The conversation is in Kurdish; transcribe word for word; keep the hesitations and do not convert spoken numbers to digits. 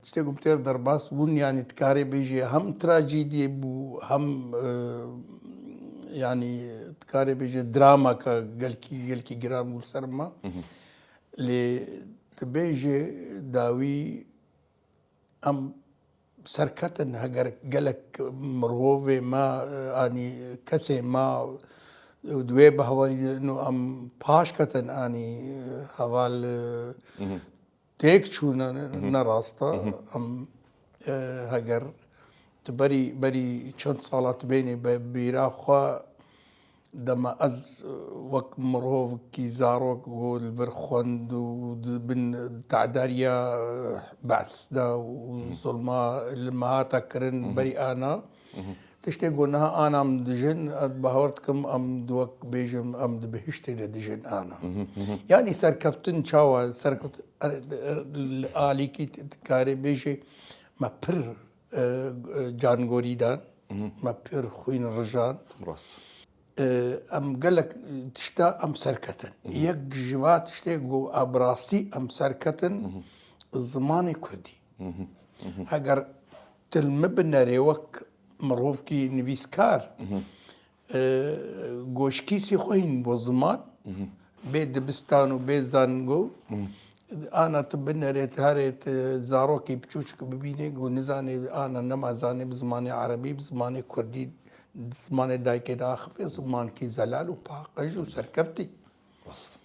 Tiştê ku têr derbas bûn, yanî dikarê bêjê hem trajîdiyê bû, hem, e, yanî dikarê bêjê dramaka gelkî, gelkî giran bû li ser me. Lê tu bêjê dawî em serketin, heger gelek mirovê me, e, anî kesê me, e, di wê behwarî de ino em paş ketin, anî, e, heval, e, têk çûne, ne, ne rast e. Em, e, heger tu berî, berî çend sala tu bênî be bîra xwe, dema ez, e, wek mirovkî zarok ku li vir xwend û di bin tedariya, e, behs de û zulma li me hate kirin berî ana, tiştê ku niha ana em dijin, ez bawer dikim em di wek bêjim em di bihiştê de dijin ana. Yanî serkeftin çawa, serkeftin, e, e, li alîkî t-, dikarê bêjê me pir, e, e, cangorî dan, me pir xwîn rijand. Rast. E, em gelek tişta em serketin. Yek ji va tiştê ku a bi rastî em serketin, zimanê kurdî. Heger tu li min binerê wek mirovkî nivîskar, e, goşkîsî xwe hîn bo ziman, bê dibistan û bê zango, ana tu binerê, tu herê, tu zarokê biçûçik bibînê ku nizanê, ana nema zanê bi zimanê erebî, bi zimanê kurdî, zimanê dayikê diaxive, zimankî zelal û paqij û serkeftî. Rast.